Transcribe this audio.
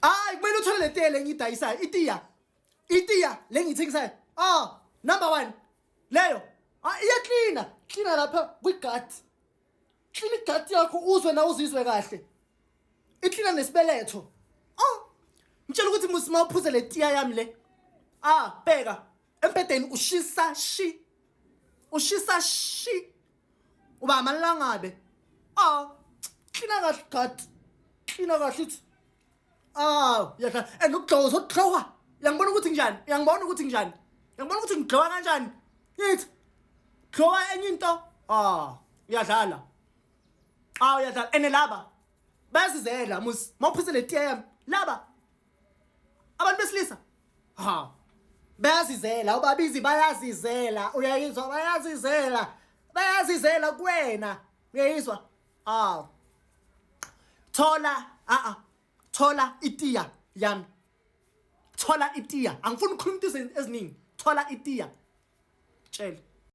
Hayi, kumele uthole le tiya le ngiyidayisayo, itiya. Itiya le ngiyithengisayo. Ah, number 1. Leyo. Ah, iyaklina. Klina lapha kwi-gut. Klina i-gut yakho uzwe na uzizwe kahle. Iklina nesibeletho. Ah. Ngitshela ukuthi musima uphuze le tiya yami le. Ah, bheka. Embhedeni ushisa shi. Ushisa shi. Uba amalangabe. Ah, klina kahle gut. Klina kahle ithi. Ah, uyadlala. And ukugxoza uzogxowa. Uyangibona ukuthi njani? Uyangibona ukuthi njani? Uyangibona ukuthi ngigxowa kanjani? Ngithi gxowa enye into. Ah, uyadlala. Ah, uyadlala. Ene laba bayazizela mus. Mawuphuse le tiya yami. Laba abantu besilisa. Ha. Bayazizela, ubabizi bayazizela. Uyayizwa bayazizela. Bayazizela kuwena. Uyayizwa? Ah. Thola, a a. Thola itiya yami. Thola itiya. Angifuni ukukhuluma into eziningi. Thola itiya. Tshele.